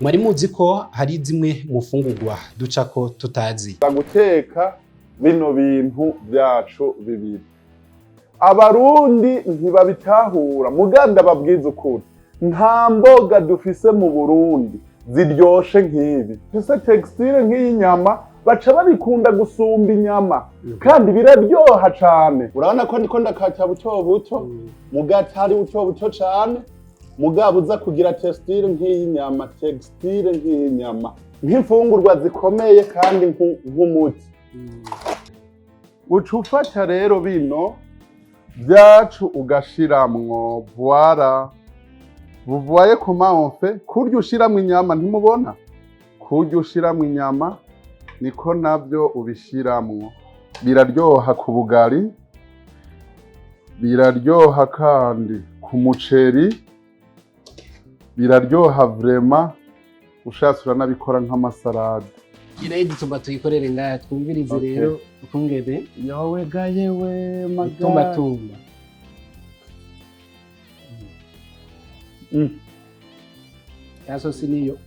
Mwari muzi ko hari zimwe mu mfungurwa ducako tutazi? Guteka bino bintu byacu bibiri, Abarundi ntibabitahura. Muganda babwiza ukuri, nta mboga dufise mu Burundi ziryoshe nk'ibi. Dufise texture nk'iyinyama, baca babikunda gusumba inyama, kandi biraryoha cane. Urabona ko ndiko ndakata buto buto, mugatari buto buto cane, mugabo uza kugira texture nk'iyinyama, texture nk'iyinyama, nk'imfungurwa zikomeye kandi nk'umuti. Uca ufata rero bino byacu ugashiramwo. Voilà, vous voyez comment on fait. Kurya ushiramwo inyama, ntimubona kurya ushiramwo inyama, niko navyo ubishiramwo. Biraryoha ku bugari, biraryoha kandi ku muceri, biraryoha vraiment. Ushatse uranabikora nk'amasalade. Gira idutuma tuyikorere ngaha, twumvirize. Okay. Rero ukungene Yowe ga yewe maga. Tumbatumba. Ya sosi niyo.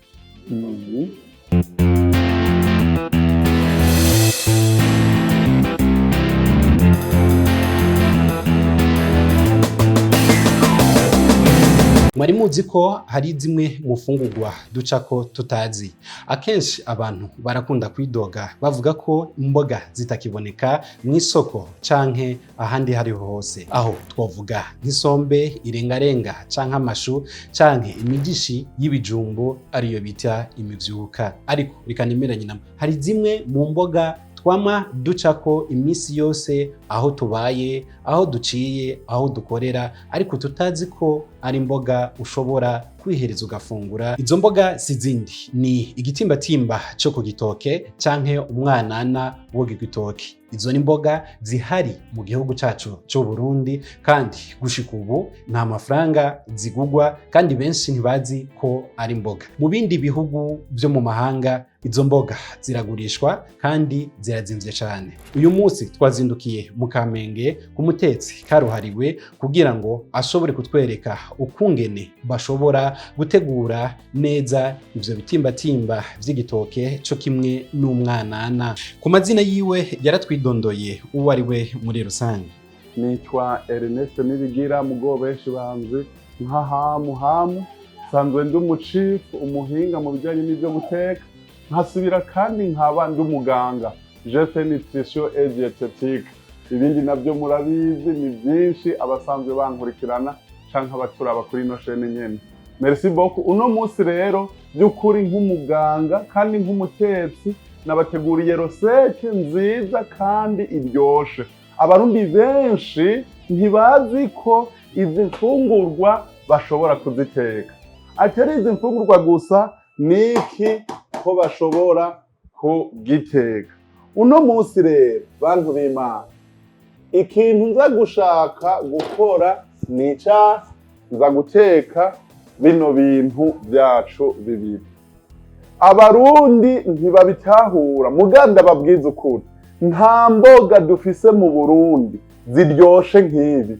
Mwari muzi ko hari zimwe mu mfungurwa ducako tutazi? Akenshi abantu barakunda kwidoga bavuga ko imboga zitakiboneka mu isoko canke ahandi hariho hose. Aho twavuga nk'isombe, irengarenga canke amashu canke imigishi y'ibijumbu, ariyo bita imivyuka. Ariko reka nemeranye namwe, hari zimwe mu mboga twama ducako iminsi yose, aho tubaye, aho duciye, aho dukorera, ariko tutazi ko ari imboga ushobora kwihereza ugafungura. Izo mboga si zindi, ni igitimbatimba cyo ku gitoke canke umwanana wo ku gitoke. Izo ni imboga zihari mu gihugu cacu c'u Burundi, kandi gushika ubu nta mafaranga zigugwa, kandi benshi ntibazi ko ari imboga. Mu bindi bihugu vyo mu mahanga izo mboga ziragurishwa kandi zirazimvye cane. Uyu munsi twazindukiye mu Kamenge ku mutetsi karuhariwe kugira ngo ashobore kutwereka ukungene bashobora gutegura neza ivyo bitimbatimba vy'igitoke co kimwe n'umwanana. Ku mazina yiwe yaratwidondoye uwo ari we muri rusange. Nitwa Ernest Nibigira, mugo benshi banzi nka Hamu Hamu. Nsanzwe ndi umuchifu, umuhinga mu bijyanye n'ibyo guteka, nkasubira kandi nkaba ndi umuganga, je fais nutrition et diététique. Ibindi nabyo murabizi, ni byinshi, abasanzwe bankurikirana canke abaturaba kuri ino chaîne nyene. Merci beaucoup. Uno munsi rero by'ukuri nk'umuganga kandi nk'umutetsi nabateguriye recette nziza kandi iryoshe. Abarundi benshi ntibazi ko izi mfungurwa bashobora kuziteka. Atari izi mfungurwa gusa, niki ko bashobora kugiteka. Uno munsi rero, bantu b'Imana, ikintu nza gushaka gukora ni ica nza guteka bino bintu byacu bibiri. Abarundi ntibabitahura. Muganda babwiza ukuri, nta mboga dufise mu Burundi ziryoshe nk'ibi.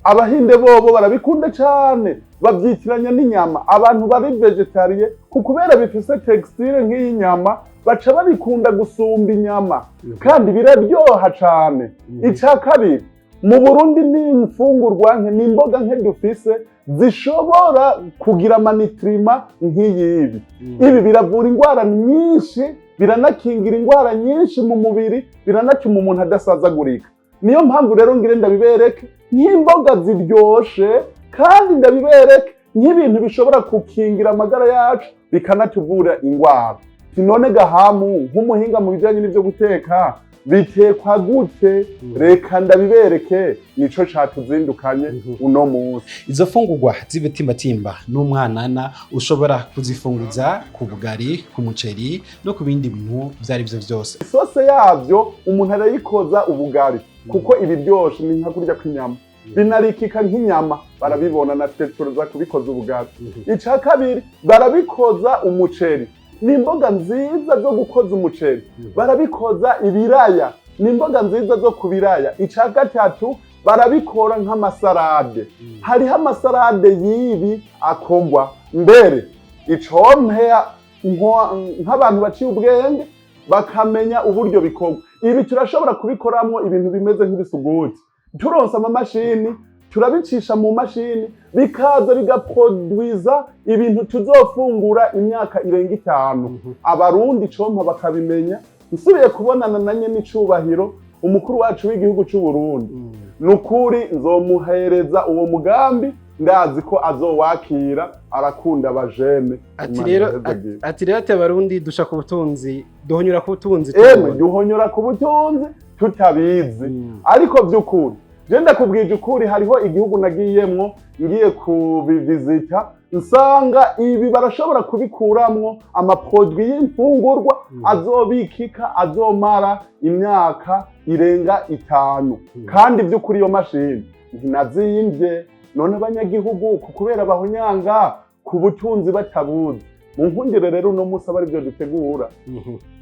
Abahinde bobo barabikunda cane, babyitiranya n'inyama. Abantu bari végétariens, ku kubera bifise texture nk'iyinyama, baca babikunda gusumba inyama, kandi biraryoha cane. Ica kabiri, mu Burundi ni imfungurwa nke, ni imboga nke dufise zishobora kugira ama nutriments nk'iyibi. Ibi biravura indwara nyinshi, biranakingira indwara nyinshi mu mubiri, biranatuma umuntu adasazagurika. Niyo mpamvu rero ngire ndabibereke nk'imboga ziryoshe, kandi ndabibereke nk'ibintu bishobora gukingira amagara yacu, bikanatuvura indwara. None gahamu, nk'umuhinga mu bijyanye n'ibyo guteka, bitekwa gute? Reka ndabibereke, nico catuzindukanye uno munsi. Izo fungurwa z'ibitimbatimba n'umwanana ushobora kuzifunguza ku bugari, ku muceri no ku bindi bintu ivyo ari vyo vyose. Isose yavyo umuntu arayikoza ubugari, kuko ibiryoshe ni nka kurya kw'inyama, binarikika nk'inyama. Barabibona, na twe tuza kubikoza ubugari. Ica kabiri, barabikoza umuceri, ni imboga nziza zo gukoza umuceri. Barabikoza ibiraya, ni imboga nziza zo ku biraya. Ica gatatu, barabikora nk'amasalade. Hariho amasalade y'ibi akogwa mbere. Icompeya nk'abantu baciye ubwenge bakamenya uburyo bikorwa. Ibi turashobora kubikoramwo ibintu bimeze nk'ibisuguti. Turonse amamashini, turabicisha mu mashini, bikaza bigaproduiza ibintu tuzofungura imyaka irenga 5. Abarundi compa bakabimenya. Nsubiye kubonana na nye n'icubahiro umukuru wacu w'igihugu c'u Burundi, nukuri nzomuhereza uwo mugambi, ndazi ko azowakira, arakunda abajene. Ati Imana rero ihezagire. Ati rero, ati abarundi dusha ku butunzi, duhonyura ku butunzi Emwe, tubona. Duhonyora ku butunzi tutabizi. Ariko by'ukuri je ndakubwije ukuri, hariho igihugu nagiyemwo ngiye kubivizita, nsanga ibi barashobora kubikuramwo amaproduits y'imfungurwa azobikika, azomara imyaka irenga 5. Kandi by'ukuri iyo mashini ntinazimbye. None abanyagihugu ku kubera bahonyanga ku butunzi batabuzi, mu nkundire rero uno munsi aba aribyo dutegura.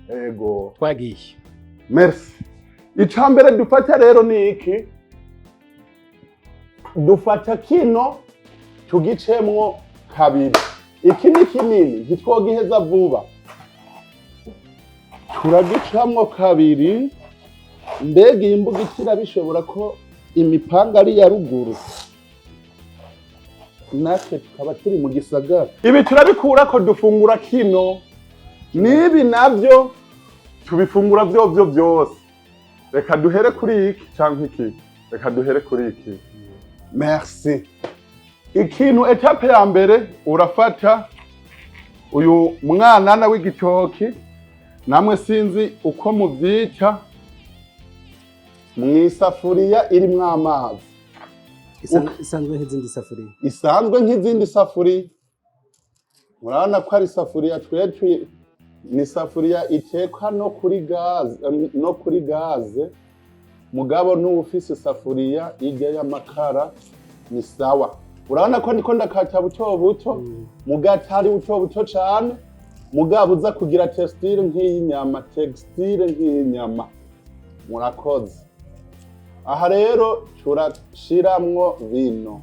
Ego. Twagiye. Merci. Ica mbere dufata rero ni iki? Dufata kino tugicemwo kabiri. Iki ni kinini, ntitwogiheza vuba, turagicamwo kabiri. Mbega iyi mbuga ikira bishobora ko imipanga ari iya ruguru, natwe tukaba turi mu gisagara? Ibi turabikura ko dufungura kino, n'ibi navyo tubifungura vyovyo byose. Reka duhere kuri iki canke iki? Reka duhere kuri iki. Merci. Ikintu, étape ya mbere, urafata uyu mwanana w'igitoki, namwe sinzi uko muvyita, mw'isafuriya irimwo amazi. Isanzwe nk'izindi safuriya. Isanzwe nk'izindi safuriya. Murabona ko ari isafuriya twe ni isafuriya itekwa no kuri gaze, no kuri gaze. Mugabo n'uwufise isafuriya irya y'amakara ni sawa. Urabona ko ndiko ndakata buto buto, muga atari buto buto cane, mugabo uza kugira texture nk'iy'inyama, texture nk'iy'inyama. Murakoze. Aha rero turashiramwo bino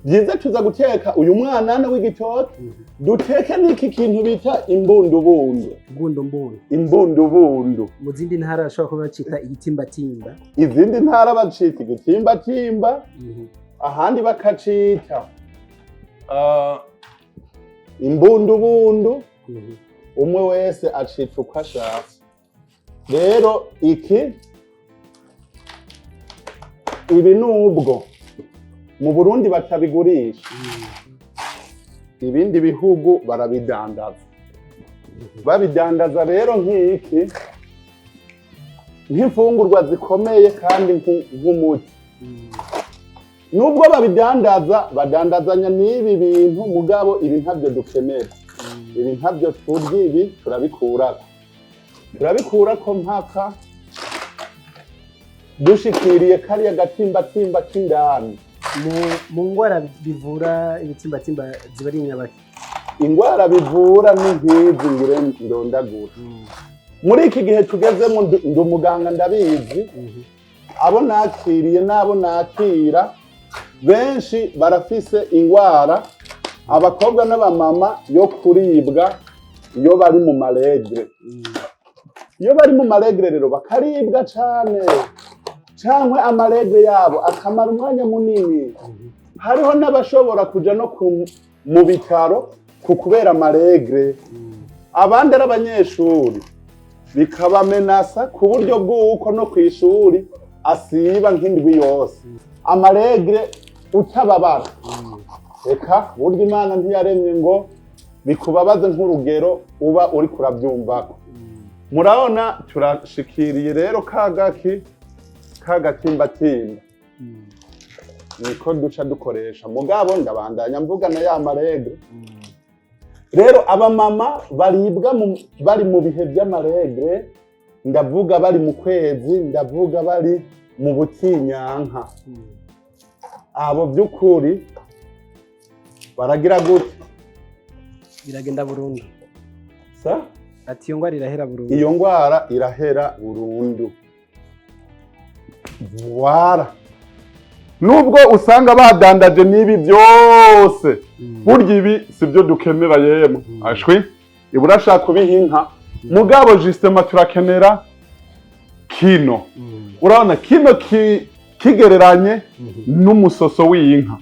byiza. Tuza guteka uyu mwanana w'igitoki, duteke n'iki kintu bita imbundubundu. Mbundo mbundo. Imbundubundu. Mu zindi ntara bashobora kuba bacita igitimbatimba. Izindi ntara bacita igitimbatimba, ahandi bakacita imbundubundu. Umwe wese acita uko ashatse. Rero iki, ibi nubwo mu Burundi batabigurisha, ibindi bihugu barabidandaza. Babidandaza rero nk'iki, nk'imfungurwa zikomeye kandi nk'umuti. Nubwo babidandaza, badandazanya n'ibi bintu, mugabo ibi ntabyo dukenera, ibi ntabyo turya, ibi turabikurako, turabikurako mpaka dushikiriye kariya gatimbatimba k'indani. Mu ngwara bivura, ibitimbatimba ziba ari nyabaki? Ingwara bivura ni nk'izi ngire ndondagura. Muri iki gihe tugezemo, ndi umuganga, ndabizi. Abo nakiriye n'abo nakira benshi barafise ingwara, abakobwa n'abamama, yo kuribwa iyo bari mu ma règles. Iyo bari mu ma règles rero bakaribwa cane, canke ama règles yabo akamara umwanya munini. Hariho n'abashobora kuja no mu bitaro ku kubera ama règles. Abandi ari abanyeshuri, bikabamenasa ku buryo bw'uko no kw'ishuri asiba nk'indwi yose. Ama règles utababara, reka burya Imana ntiyaremye ngo bikubabaze nk'urugero uba uri kurabyumvako. Murabona turashikiriye rero kagaki kagatimbatimba, niko duca dukoresha. Mugabo ndabandanya mvugana ya ma règles. Rero abamama baribwa bari mu bihe by'ama règles, ndavuga bari mu kwezi, ndavuga bari mu butinyanka, abo by'ukuri baragira gute? Biragenda burundu. Sa? Ati iyo ngwara irahera burundu. Iyo ngwara irahera burundu. Voilà. Nubwo usanga badandaje n'ibi byose, burya ibi sibyo dukenera yemwe. Ashwi, iba urashaka kubiha inka, mugabo justement turakenera kino. Urabona kino kigereranye n'umusoso w'inka,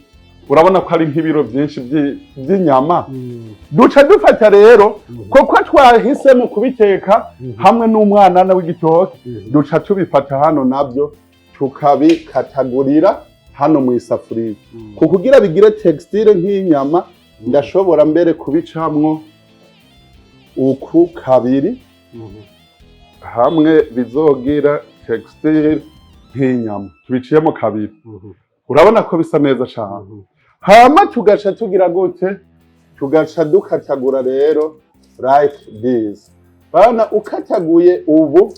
urabona ko ari nk'ibiro byinshi by'inyama. Duca dufata rero, kuko twahisemo kubiteka hamwe n'umwanana w'igitoki, duca tubifata hano nabyo tukabikatagurira hano mu isafuriya ku kugira bigire texture nk'inyama. Ndashobora mbere kubicamwo uku kabiri, hamwe bizogira texture nk'inyama. Tubiciyemo kabiri, urabona ko bisa neza cyane. Hama tugaca tugira gute? Tugaca dukatagura rero like this. Urabona ukataguye ubu,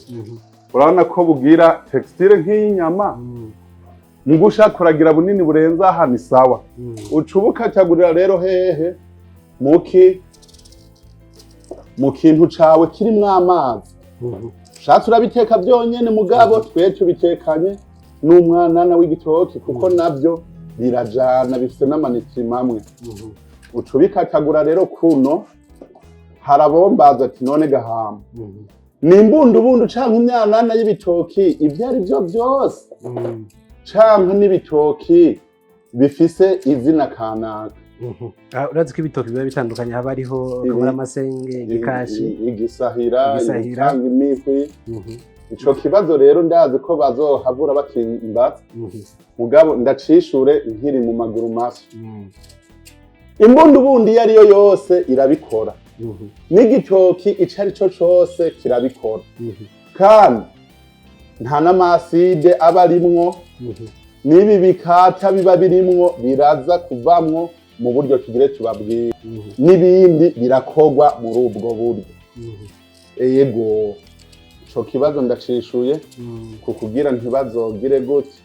urabona ko bugira texture nk'iyinyama. Mu gushaka kuragira bunini burenze aha ni sawa. Uca ubukatagurira rero hehe? Muki mu kintu cawe kirimwo amazi. Ushatse urabiteka byonyene, mugabo twe tubitekanye n'umwanana w'igitoki, kuko navyo birajana, bifise n'ama nutriments amwe. Uca ubikatagura rero kuno. Harabombaza ati: "None gahama, ni imbundubundu canke imyanana y'ibitoki ibyo ari byo byose, canke n'ibitoki bifise izina kanaka?" Ah, urazi ko ibitoki biba bitandukanye, haba hariho kamaramasenge, igikashi, igisahira, igisahira. Ibitanga imihwi. Ico kibazo rero ndazi ko bazohavura bakimbaza, mugabo ndacishure nkiri mu maguru maso. Imbundubundi iyo ariyo yose irabikora, n'igitoki ico ari cyo cose kirabikora, kandi nta n'ama acides aba arimwo. N'ibi bikata biba birimwo biraza kuvamwo mu buryo tugire tubabwire, n'ibindi birakorwa muri ubwo buryo. Ego, ico kibazo ndacishuye ku kugira ntibazogire gutya,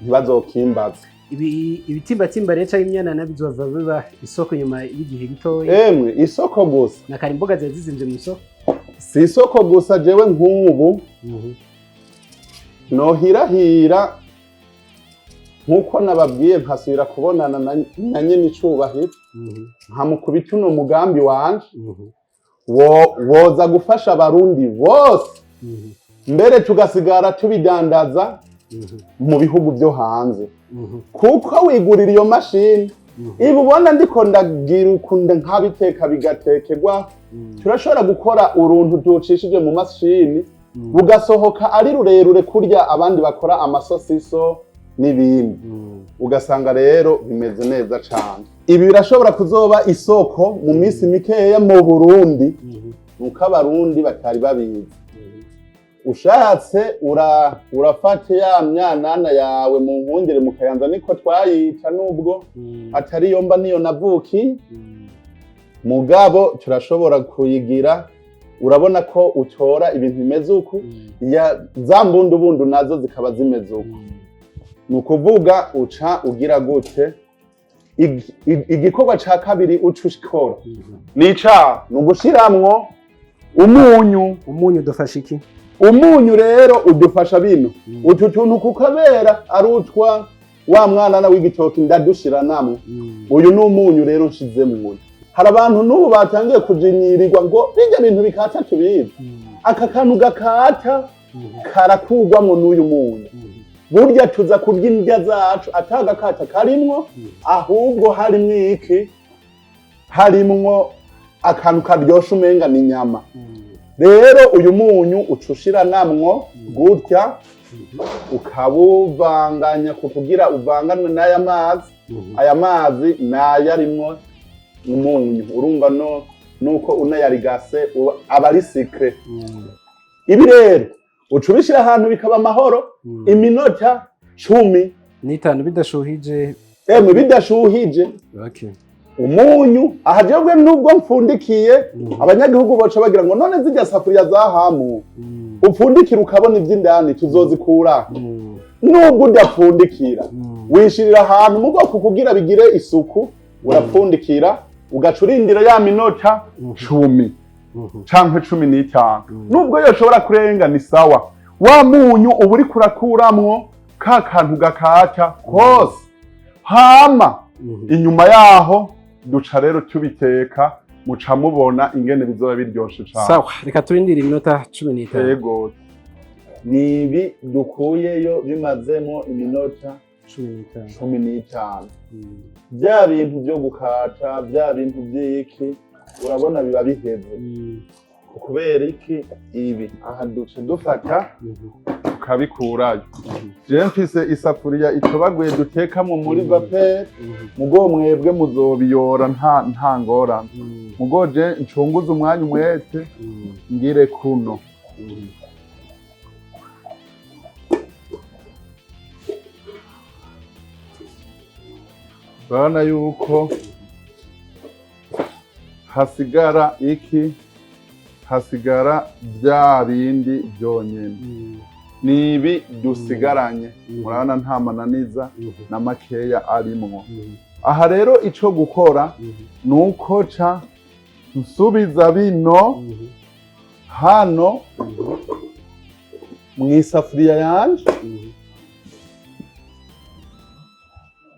ntibazokimbaze. Ibi ibitimbatimba rero canke imyanana bizova biba isoko nyuma y'igihe gitoya. Emwe, isoko gusa. Na kare imboga ziba zizimvye mu isoko. Si isoko gusa, jewe nk'ubu nohirahira nk'uko nababwiye, nkasubira kubonana na nyene icubahiro, nkamukubita uno mugambi wanje, woza gufasha Abarundi bose, mbere tugasigara tubidandaza mu bihugu byo hanze, kuko wigurira iyo mashini. Ibi ubona ndiko ndagira ukunda nkabiteka bigatekerwa, turashobora gukora uruntu tucishije mu mashini, bugasohoka ari rurerure kurya abandi bakora amasosiso n'ibindi, ugasanga rero bimeze neza cane. Ibi birashobora kuzoba isoko mu minsi mikeya mu Burundi, nuko Abarundi batari babizi. Ushatse urafata ya myanana yawe mu nkundire mu Kayanza, niko twayita, nubwo atari yo mba niyo navuki, mugabo turashobora kuyigira. Urabona ko utora ibintu bimeze uku, ya za mbundubundu nazo zikaba zimeze uku. Ni ukuvuga uca ugira gute? Igikorwa ca kabiri uca ukora ni ica ni ugushiramwo umunyu. Umunyu udufasha iki? Umunyu rero udufasha bino, utu tuntu kukabera ari utwa wa mwana w'igitoki ndadushira namwe. Uyu ni umunyu rero nshizemwo. Hari abantu n'ubu batangiye kujinyirirwa ngo bijya bintu bikata tubizi. Aka kantu gakata karakurwamwo n'uyu munyu. Burya tuza kurya indya zacu atagakata karimwo, ahubwo harimwo iki? Harimwo akantu karyosha umenga ni inyama. Rero uyu munyu uca ushira namwo gutya, ukawuvanganya ku kugira uvanganwe n'aya mazi. Aya mazi nayo arimwo umunyu, urumva no nuko unayarigase aba ari sucré. Ibi rero uca ubishira ahantu bikaba amahoro iminota 15 bidashuhije? Emwe, bidashuhije. Umunyu aha jewe nubwo mfundikiye, abanyagihugu boca bagira ngo: "None zirya safuriya zahamu upfundikira ukabona ivy'indani tuzozikura?" Nubwo udapfundikira, wishirira ahantu mu bwoko kugira bigire isuku, urapfundikira, ugaca urindira ya minota 10 canke 15. Nubwo yoshobora kurenga ni sawa, wa munyu uba uriko urakuramwo. Ka kantu gakata kose, hama inyuma yaho duca rero tubiteka, muca mubona ingene bizoba biryoshe cane. Sawa, reka turindire iminota 15. Yego. Ni ibi dukuyeyo bimazemo iminota 15. 15. Bya bintu byo gukata, bya bintu by'iki, urabona biba biheze. Kubera iki? Ibi aha duce dufata tukabikurayo. Je mfise isafuriya itobaguye dutekamo muri vapeur, mugo mwebwe muzobiyora, nta ngorane. Mugo je ncunguze umwanya umwete ngire kuno. Urabona yuko hasigara iki? Hasigara bya bindi byonyene. Ni ibi dusigaranye. Murabona nta mananiza na makeya arimwo. Aha rero ico gukora ni uko ca nsubiza bino hano mw'isafuriya yanje,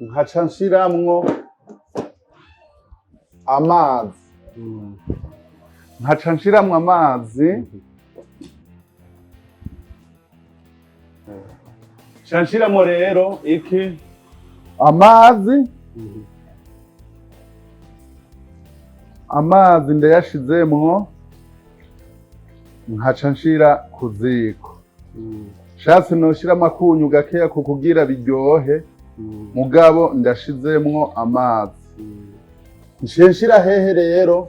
nkaca nshiramwo amazi. Nkaca nshiramwo amazi, nca nshiramwo rero iki? Amazi. Amazi ndayashizemwo, nkaca nshira ku ziko. Shatse noshiramo akunyu gakeya ku kugira biryohe, mugabo ndashizemwo amazi. Nciye nshira hehe rero?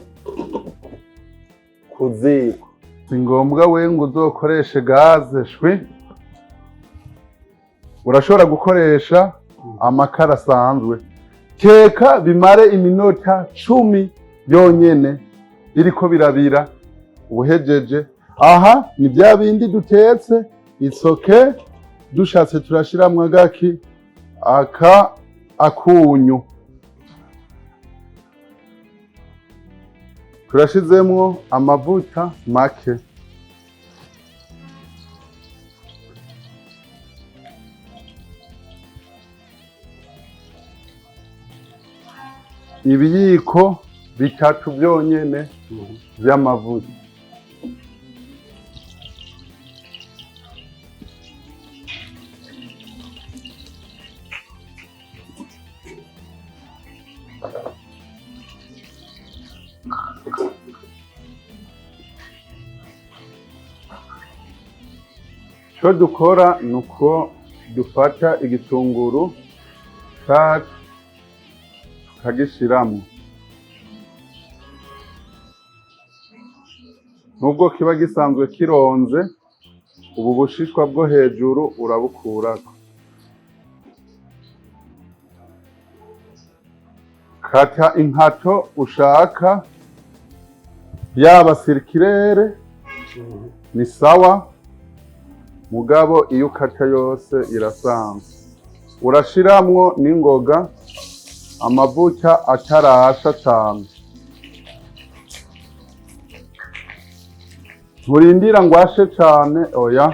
Ku ziko. Si ngombwa we ngo uzokoreshe gaze shwi, urashobora gukoresha amakara asanzwe. Teka bimare iminota 10 yonyene biriko birabira, ubuhejeje. Aha ni bya bindi dutetse, it's okay. Dushatse turashiramwo agaki aka akunyu, turashizemwo amavuta make. Ibiyiko 3 byonyene vy'amavuta. Icyo dukora ni uko dufata igitunguru cyacu tukagishiramo, nubwo kiba gisanzwe kironze, ubu bushishwa bwo hejuru urabukurako. Kata inkato ushaka, yaba circulaire ni sawa, mugabo iyo ukata yose irasanzwe. Urashiramwo n'ingoga amavuta atarasha cane, nturindira ngo ashe cane, oya,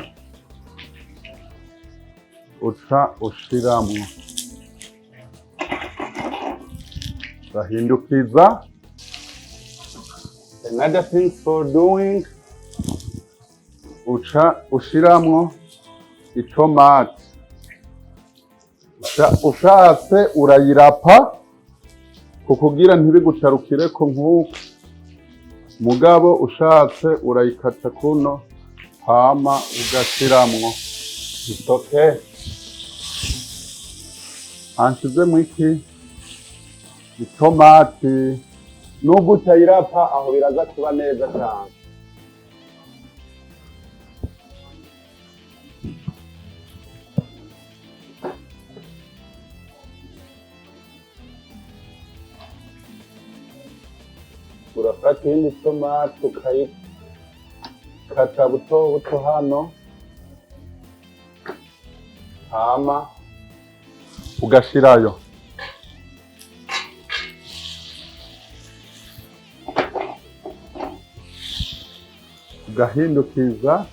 uca ushiramwo, urahindukiza. Another thing for doing, uca ushiramwo itomati. Ushatse urayirapa kukugira ntibigucarukireko nk'uko, mugabo ushatse urayikata kuno hama ugashiramwo. It's okay. Anshizemwo iki? Itomati. Nubwo utayirapa aho biraza kuba neza cyane. Urafata iyindi tomati ukayikata buto buto hano, hama ugashirayo. Ugahindukiza.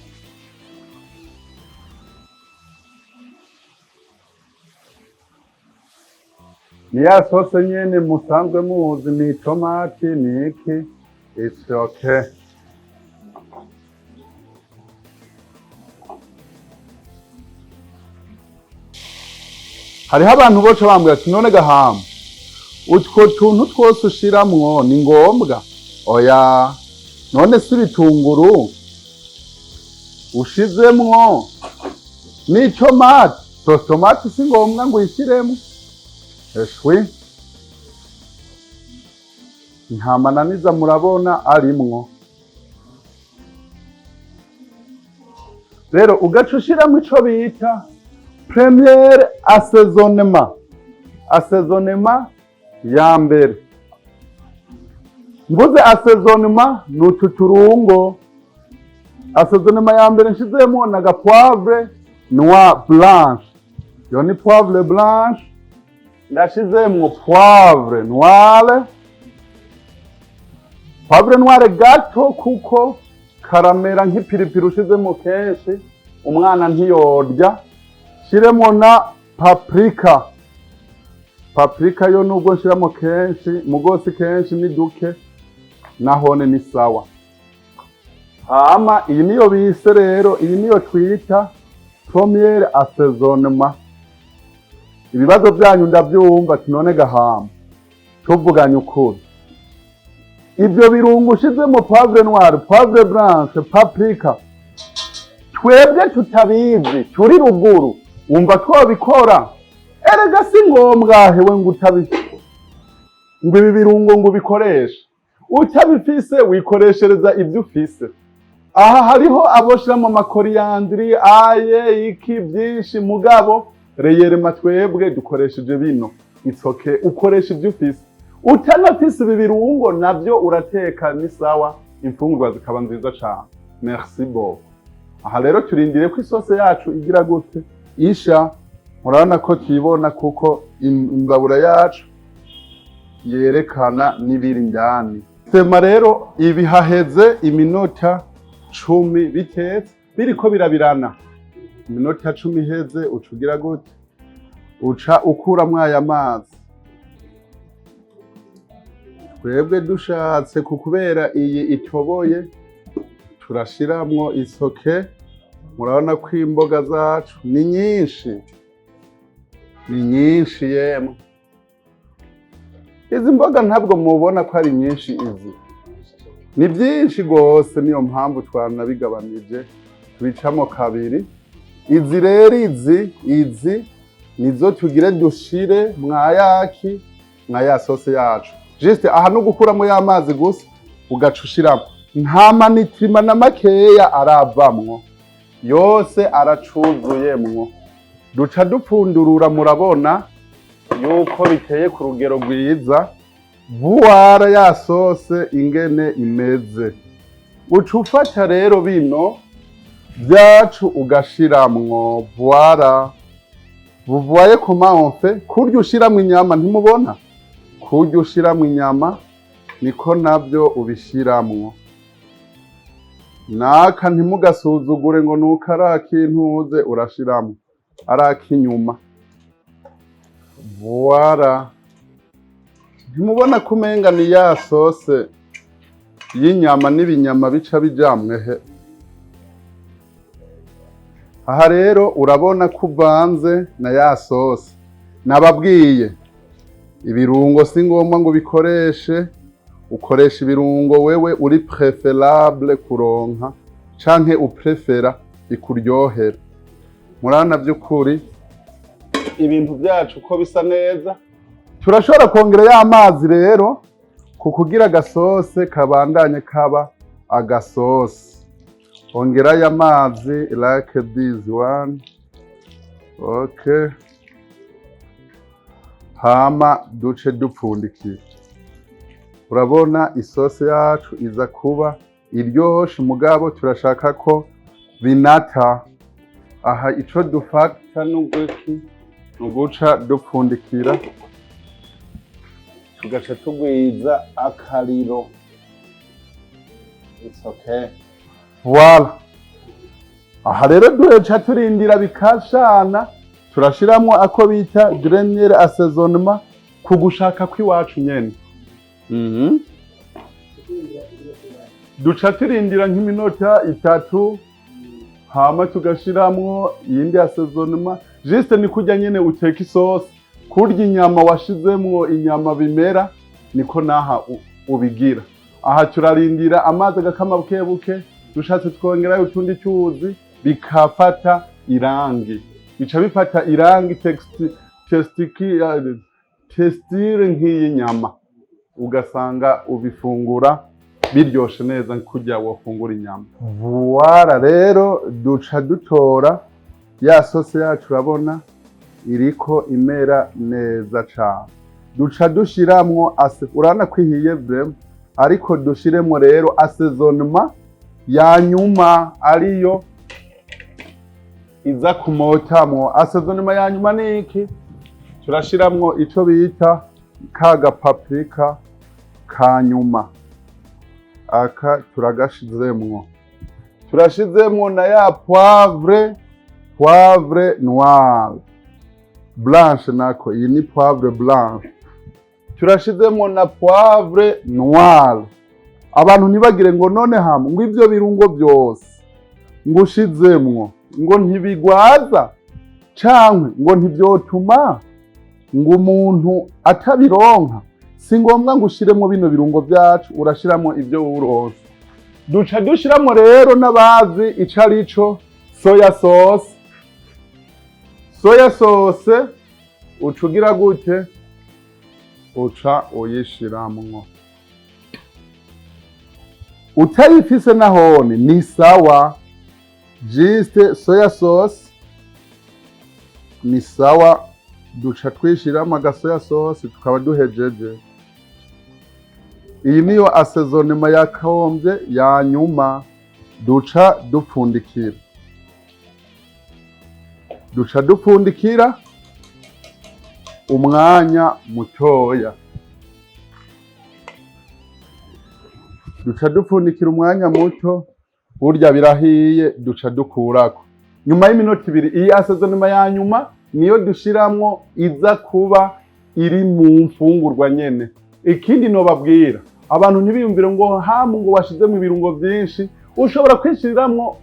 Ni ya sauce nyene musanzwe muzi, ni itomati, ni iki. It's okay. Hariho abantu boca bambwira ati: "None gahamba, utwo tuntu twose ushiramwo ni ngombwa?" Oya, none si ibitunguru ushizemwo n'itomati? Sauce tomate si ngombwa ngo uyishiremo. Eshwi, nta mananiza murabona arimwo. Rero ugaca ushiramo ico bita première assaisonnement, assaisonnement ya mbere. Mvuze assaisonnement, ni utu turungo. Assaisonnement ya mbere nshizemo na ga poivre noir blanche. Iyo ni poivre blanche, ndashizemwo poivre noire, poivre noire gato, kuko karamera nk'ipiripiri. Ushizemo kenshi umwana ntiyorya. Shiremo na paprika. Paprika yo nubwo nshiramo kenshi, mugosi kenshi ni duke, nahone ni sawa. Hama iyi niyo bise rero, iyi niyo twita première assaisonnement. Ibibazo byanyu ndabyumva, ati: "None gahamba, tuvuganye ukuri, ibyo birungo ushizemo, poivre noire, poivre blanche, paprika, twebwe tutabizi turi ruguru, wumva twabikora?" Erega si ngombwa hewe ngo utabi ngo ibi birungo ngo ubikoreshe. Utabifise wikoreshereza ibyo ufise. Aha hariho aboshiramo ama coriandre, aye, iki byinshi, mugabo réellement twebwe dukoresheje bino. It's okay, ukoresha ibyo ufise. Utanafise ibi birungo nabyo urateka, ni sawa, imfungurwa zikaba nziza cane. Merci beaucoup. Aha rero turindiriye ko isose yacu igira gute? Isha. Murabona ko tuyibona, kuko imbabura yacu yerekana n'ibiri indani. Sema rero ibi haheze iminota 10 bitetse, biriko birabirana. Iminota 10 iheze, uca ugira gute? Uca ukuramwo aya mazi. Twebwe dushatse, ku kubera iyi itoboye, turashiramwo isoke. Murabona ko imboga zacu ni nyinshi, ni nyinshi yemwe. Izi mboga ntabwo mubona ko ari nyinshi? Izi ni byinshi rwose, niyo mpamvu twanabigabanije, tubicamo kabiri. Izi rero, izi nizo tugire dushire mwa yaki, mwa ya sauce yacu. Juste aha no gukuramo ya mazi gusa, ugaca ushiramo. Nta ma nutriments na makeya aravamwo, yose aracuzuyemwo. Duca dupfundurura. Murabona yuko biteye ku rugero rwiza. Voilà ya sauce ingene imeze. Uca ufata rero bino byacu ugashiramwo. Voilà, vous voyez comment on fait. Kurya ushiramwo inyama, ntimubona? Kurya ushiramwo inyama niko nabyo ubishiramwo. Naka ntimugasuzugure ngo nuko ari akintuze, urashiramwo ari akinyuma. Voilà, ntimubona ko umenga ni ya sauce y'inyama n'ibinyama bica bijamwe he? Aha rero urabona ko uvanze na ya sauce. Nababwiye, ibirungo si ngombwa ngo ubikoreshe. Ukoresha ibirungo wewe uri préférable kuronka canke uprefera bikuryohera. Murabona by'ukuri ibintu byacu ko bisa neza. Turashobora kongera ya mazi rero ku kugira agasose kabandanye kaba agasose. Ongera ya mazi like this one. Okay, hama duce dupfundikira. Urabona isose yacu iza kuba iryoshe, mugabo turashaka ko binata. Aha ico dufata n'uguki? Ni uguca dupfundikira, tugaca tugwiza akariro. It's okay. Voilà, aha rero duca turindira bikashana. Turashiramwo ako bita dernier assaisonnement. Ku gushaka kw'iwacu nyene. Duca turindira nk'iminota 3, hama tugashiramwo iyindi assaisonnement. Juste ni kurya nyene uteka isosi, kurya inyama washizemwo inyama bimera, niko naha ubigira. Aha turarindira amazi agakama buke buke, dushatse twongerayo utundi tuzi, bikafata irangi, bica bifata irangi, texture nk'iyinyama, ugasanga ubifungura biryoshe neza kurya wofungura inyama. Voilà, rero duca dutora ya sauce yacu, urabona iriko imera neza cane. Duca dushiramwo urabona ko ihiye vraiment, ariko dushiremwo rero assaisonnement ya nyuma, ariyo iza kumotamwo. Assaisonnement ya nyuma ni iki? Turashiramwo ico bita ka paprika ka nyuma. Aka turagashizemwo, turashizemwo na ya poivre, poivre noire, blanche nako, iyi ni poivre blanche. Turashizemwo na poivre noire. Abantu ntibagire ngo none hamwe ngo ivyo birungo byose ngo ushizemwo ngo ntibigwaza, cankwe ngo ntivyotuma ngo umuntu atabironka. Si ngombwa ngo ushiremwo bino birungo vyacu, urashiramwo ivyo uronse. Duca dushiramwo rero n'abazi ico arico soya sauce. Soya sauce uca ugira gute? Uca uyishiramwo. Utayifise nahone ni sawa, juste soya sauce ni sawa. Duca twishiramo agasoya sauce, tukaba duhejeje. Iyi niyo assaisonnement yakombye ya nyuma. Duca dupfundikira, duca dupfundikira umwanya mutoya, duca dupfundikira umwanya muto. Burya birahiye, duca dukurako nyuma y'iminota 2. Iyi assaisonnement ya nyuma niyo dushiramwo, iza kuba iri mu mfungurwa nyene. Ikindi nobabwira, abantu ntibiyumvire ngo hamu ngo washizemo ibirungo vyinshi. Ushobora kwishiriramwo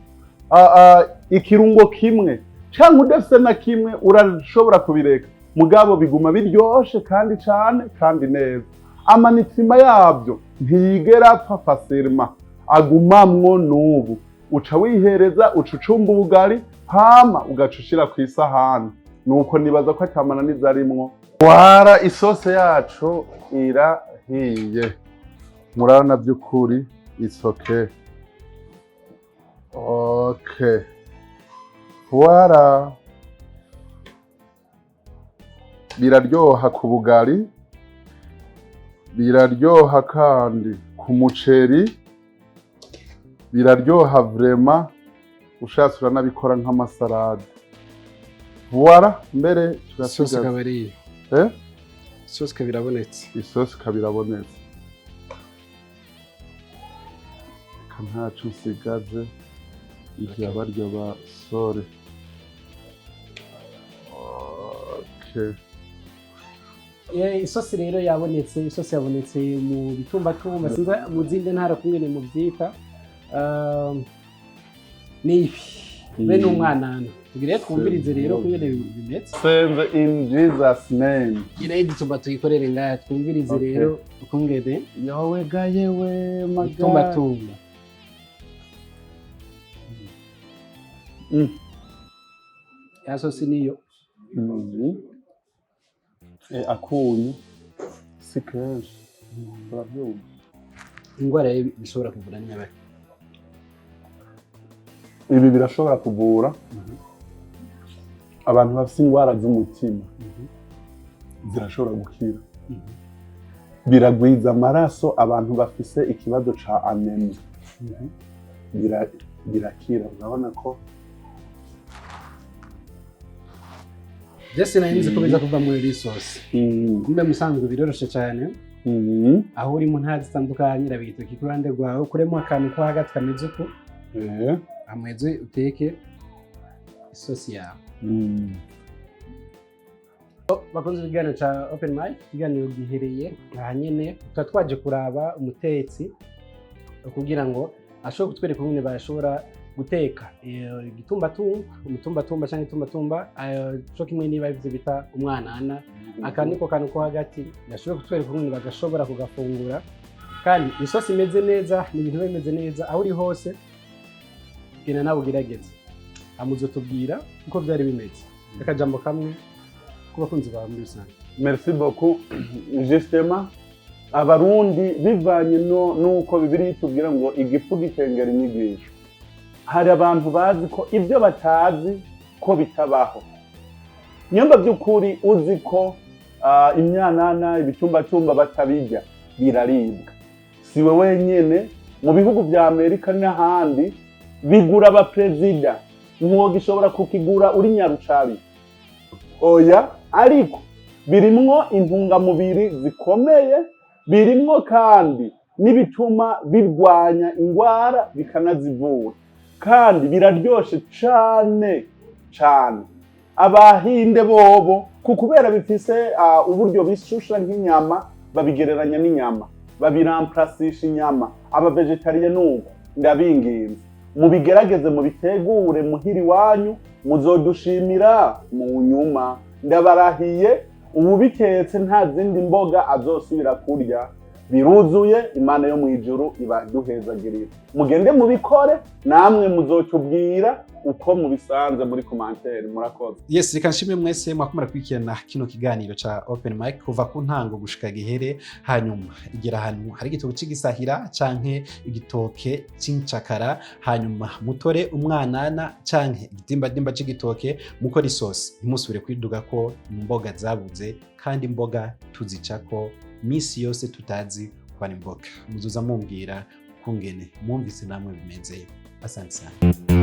ikirungo kimwe, canke udafise na kimwe urashobora kubireka, mugabo biguma biryoshe kandi cane kandi neza. Amanitima yabyo ntiyigera apfa facilement, agumamwo n'ubu. Uca wihereza, uca ucumba ubugari, hama ugaca ushira kw'isahani. Nuko nibaza ko atamananiza arimwo. Wara isose yacu irahiye, murabona by'ukuri, it's okay. Okay, voilà, biraryoha ku bugari, biraryoha kandi ku muceri, biraryoha vraiment. Ushatse uranabikora nk'amasalade. Voilà, mbere Isosi turasigaza ikaba ari iyo. Eh? Isosi ikaba irabonetse. Isosi ikaba irabonetse. Reka ntaco nsigaze igihe barya basore. Okay. Isosi rero yabonetse, isosi yabonetse mu bitumbatumba, sinzi mu zindi ntara kungene muvyita. Ni ibi be n'umwanana. Tugire twumvirize rero kungene bimeze. Senze in Jesus name. Gira idutumba tuyikorere ngaha, twumvirize. Okay. Rero ukungene Yowe ga yewe maga. Bitumbatumba. Ya sosi niyo. Akunyu si kenshi, urabyumva. Indwara rero bishobora kuvura n'inyabaki? Ibi birashobora kuvura abantu bafite indwara z'umutima, zirashobora gukira. Biragwiza amaraso. Abantu bafise ikibazo ca anémie, birakira, urabona ko. Jese nari nzi ko biza kuva muri iri sosi, kumbe musanzwe biroroshe cyane. Aho uri mu ntara zitandukanye, raba igitoki ku ruhande rwawe, ukuremo akantu ko hagati kameze uko, ameze, uteke isosi yawe. Bakunze ikiganiro ca Open Mic, ikiganiro gihereye aha nyene. Tuba twaje kuraba umutetsi kugira ngo ashobore kutwereka ukuntu bashobora guteka igitumbatumba, umutumbatumba canke itumbatumba, co kimwe niba ivyo bita umwanana. Aka niko kantu ko hagati gashobora kutwereka ukuntu bagashobora kugafungura, kandi isosi imeze neza, ni ibintu biba bimeze neza. Aho uri hose, genda nawe ugerageze, amuzotubwira uko vyari bimeze. Akajambo kamwe ku bakunzi bawe muri rusange. Merci beaucoup. Justement, Abarundi, bivanye no nuko Bibiliya itubwira ngo igifu gikengera inyigisho, hari abantu bazi ko ibyo batazi ko bitabaho. Nyamba by'ukuri uzi ko imyanana, ibitumbatumba batabirya, biraribwa. Si we wenyene, mu bihugu vya Amerika n'ahandi bigura abaperezida. Ntiwogishobora kukigura uri nyarucabi, oya. Ariko birimwo intungamubiri zikomeye, birimwo kandi n'ibituma birwanya ingwara bikanazivura, kandi biraryoshe cane cane. Abahinde bobo, ku kubera bifise uburyo bishusha nk'inyama, babigereranya n'inyama, babiramplasisha inyama. Aba végétariens nuko, ndabinginze mubigerageze, mubitegure muhira iwanyu, muzodushimira mu nyuma. Ndabarahiye, uwubitetse nta zindi mboga azosubira kurya. Biruzuye. Imana yo mu ijuru ibaduhezagirira. Mugende mubikore, namwe muzotubwira uko mubisanze muri commentaire. Murakoze. Yes, reka nshimire mwese mwakumara kwikirana kino kiganiro ca Open Mic kuva ku ntango gushika gihere. Hanyuma igera ahantu hari igitoke c'igisahira canke igitoke c'incakara, hanyuma mutore umwanana canke igitimbadimba c'igitoke, mukora isosi. Ntimusubire kwiduga ko imboga zabuze, kandi imboga tuzicako misi yose tutazi ko ari imboga. Muzoza mumbwira kungene mwumvise namwe bimeze. Asante sana.